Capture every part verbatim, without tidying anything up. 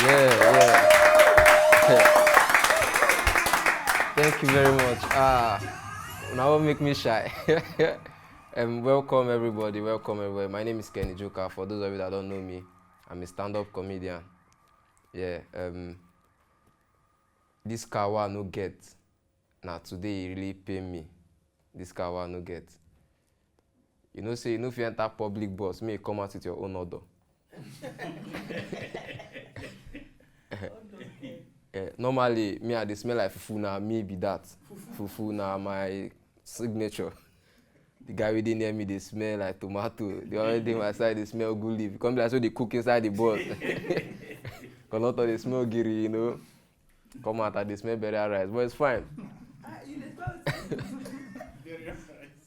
Yeah, yeah. Thank you very much. Ah, now won't make me shy. Um, welcome everybody, welcome everybody. My name is Kenny Joker. For those of you that don't know me, I'm a stand-up comedian. Yeah, um, this car wey I no get, na today e really pain me. This car wey I no get. You know say you no fit enter public bus, make you come out with your own odor. Eh, normally, me, I dey smell like fufu, na me be that. Fufu na my signature. The guy wey dey near me dey smell like tomato. The one wey dey my side dey smell good leaf. E come be like say they cook inside the bus. Conductor dey smell giri, you know. Come out, I dey smell burial rice, but it's fine.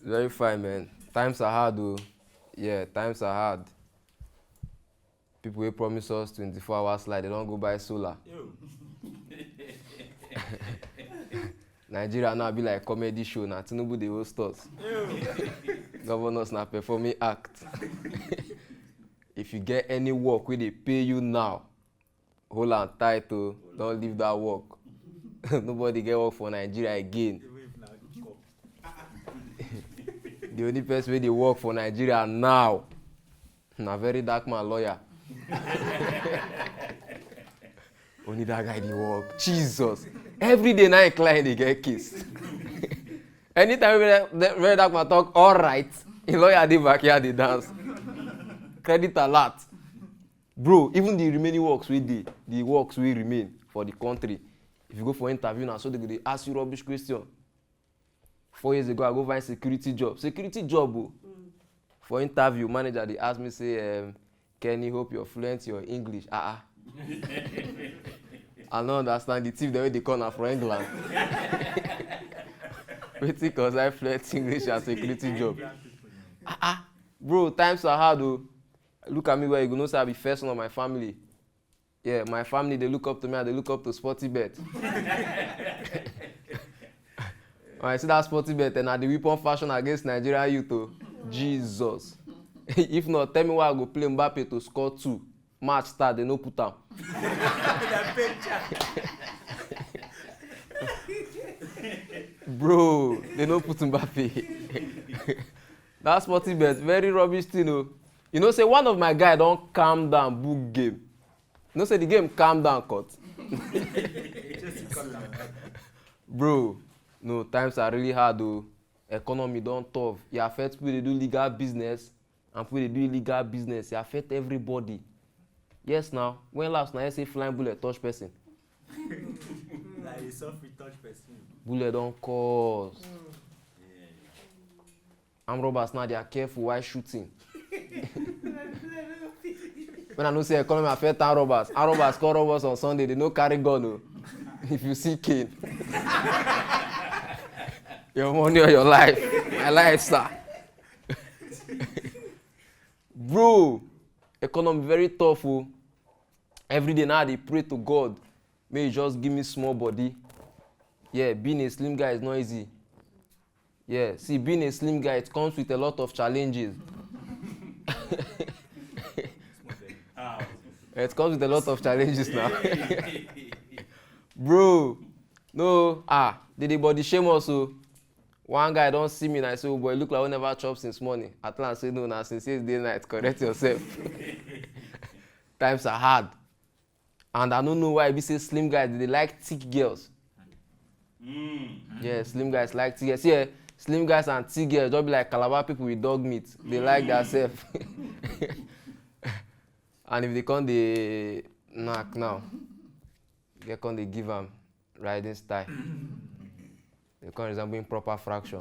Very fine, man. Times are hard, though. Yeah, times are hard. People wey promise us twenty-four hours light, they don go buy solar. Yo. Nigeria now be like comedy show, na Tinubu dey host us. Yo. Governors na performing act. If you get any work wey dey pay you now, hold am tight o, don't leave that work. Nobody get work for Nigeria again. Even if na hookup. The only person wey dey work for Nigeria now na very dark man lawyer. Only that guy dey work. Jesus. Every day na him client dey get case. Anytime wey that, that, wey that man talk, "All right," him lawyer dey backyard dey dance. Credit alert. Bro, even the remaining works wey dey, the works wey remain for the country, if you go for interview, na so they go dey ask you rubbish question. Four years ago, I go find security job. Security job o. For interview, manager dey ask me say, um, "Kenny, hope you're fluent in your English." Ah, ah. I no understand the thief dem wey dey come na from England. Wetin concern fluent English and security job? Ah, ah. Bro, times are hard o. Look at me well, you go know say I be first one of my family. Yeah, my family, they look up to me, and they look up to Sporty Bet. When I see that Sporty Bet, and na the weapon fashion against Nigerian youth o. Jesus. If not, tell me why I go play Mbappe to score two. Match start, they no put am. Bro, they no put Mbappe. That Sporty Bet, very rubbish thing o. You know say one of my guy don calm down book game. You know say the game calm down cut. Bro, no, times are really hard o. Economy don tough. E affect people dey do legal business and people dey do illegal business. E affect everybody. Yes now, when last na I say flying bullet touch person? Na e suffer touch person. Bullet don cause. Armed robbers now, they are careful while shooting. When I know say economy affect armed robbers, armed robbers come rob us on Sunday, they no carry gun o. If you see cane. Your money or your life? My life, sir. Bro, economy very tough o. Every day now I dey pray to God, may he just give me small body. Yeah, being a slim guy is not easy. Yeah, see, being a slim guy, it comes with a lot of challenges. It comes with a lot of challenges now. Bro, no, ah, they dey body shame us o. One guy don see me and I say, "Oh boy, look like we never chop since morning." I tell am say, "No, na since yesterday night, correct yourself." Times are hard. And I no know why e be say slim guys dey like thick girls. Yeah, slim guys like thick girls. See, eh, slim guys and thick girls just be like Calabar people with dog meat. They like their self. And if they come dey knack now, they come dey give am riding style. They come resemble improper fraction.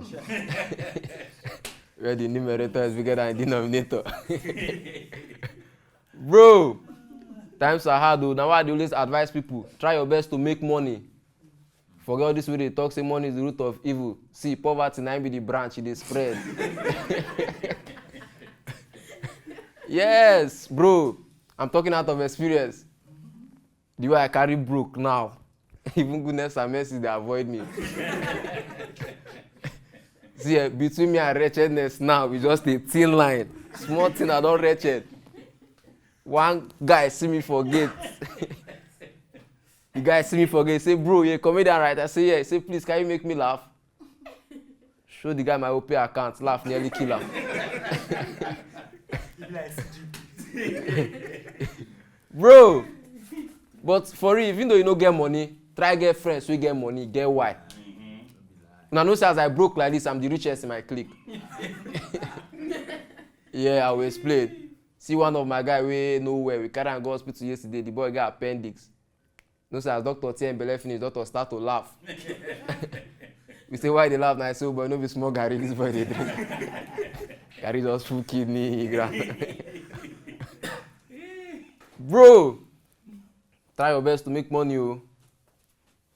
Where the numerator is bigger than the denominator. Bro, times are hard o. Na why I dey always advise people, try your best to make money. Forget all this wey dey talk say money is the root of evil. See, poverty na im be the branch, e dey spread. Yes, bro. I'm talking out of experience. The way I carry broke now, even goodness and mercy dey avoid me. See, eh, between me and wretchedness now, we just a thin line. Small thing, I don wretched. One guy see me for gate. Guy see me for gate, say, "Bro, you a comedian, right?" I say, "Yeah." He say, "Please, can you make me laugh?" Show the guy my Opay account, laugh nearly kill am. Bro, but for real, even though you no get money, try get friends wey get money, get why. Una know say as I broke like this, I'm the richest in my clique. Yeah, I will explain. See one of my guy wey no well, we carry am go hospital yesterday, the boy get appendix. No say as doctor tear him belle finish, doctor start to laugh. We say, "Why you dey laugh?" Na I say, "Oh boy, no be small garri this boy dey drink." Garri just full kidney, he ground. Bro, try your best to make money o.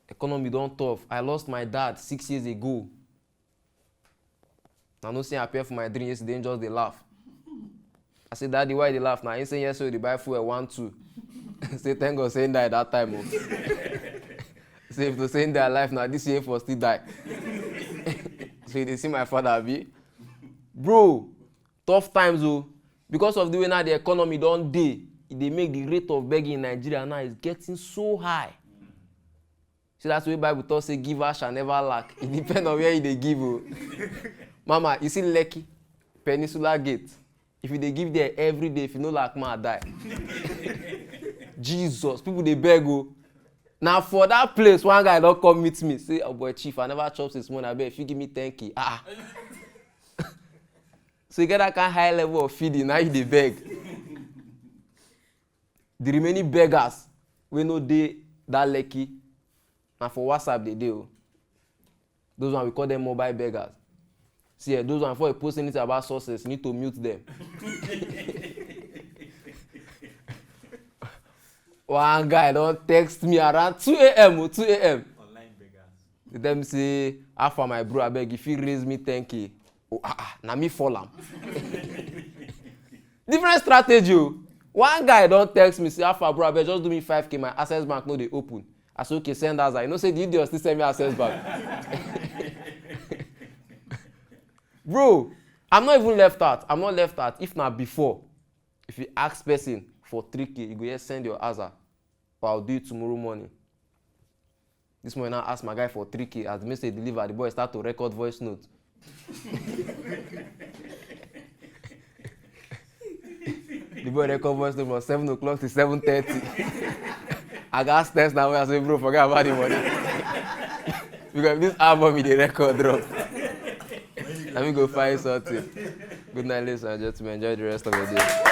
Economy don tough. I lost my dad six years ago. Na no say I appear for my dream yesterday, him just dey laugh. I say, "Daddy, why you dey laugh?" Na him say, "Yes, so you dey buy fuel one two." Say, "Thank God say him die that time o." Say if to say him dey alive now, this year for still die. So you dey see my father, abi? Bro, tough times o. Because of the way now the economy don dey, e dey make the rate of begging in Nigeria now is getting so high. See, that's why Bible talk say, "Giver shall never lack." It depend on where you dey give o. Mama, you see Lekki, Peninsula Gate. If you dey give there every day, if you no lack, ma die. Jesus, people dey beg o. Na for that place, one guy don come meet me. Say, "Oh boy, chief, I never chop since morning. Abeg, if you give me ten K." Ah. So you get that kind high level of feeding, now you dey beg. The remaining beggars wey no dey that Lekki, na for WhatsApp dey dey o. Those one, we call them mobile beggars. See, eh, those one, before you post anything about success, you need to mute them. One guy don text me around two a.m. o, two a.m. Online beggars. They tell me say, "How far, my bro? Abeg, if you raise me ten K." Oh, ah, ah, na me fall am. Different strategy o. One guy don text me say, "How far, bro? Abeg, just do me five K. My Access Bank no dey open." I say, "Okay, send Access." You know say the idiot still send me Access Bank. Bro, I'm not even left out. I'm not left out. If na before, if you ask person for three K, you go here send your Access. But I'll do it tomorrow morning. This morning, I ask my guy for three K. As the message deliver, the boy start to record voice note. The boy record voice note from seven o'clock to seven thirty. I got text now. I say, "Bro, forget about the money." Because this album, he dey record drop. Let me go find something. Good night, ladies and gentlemen. Enjoy the rest of your day.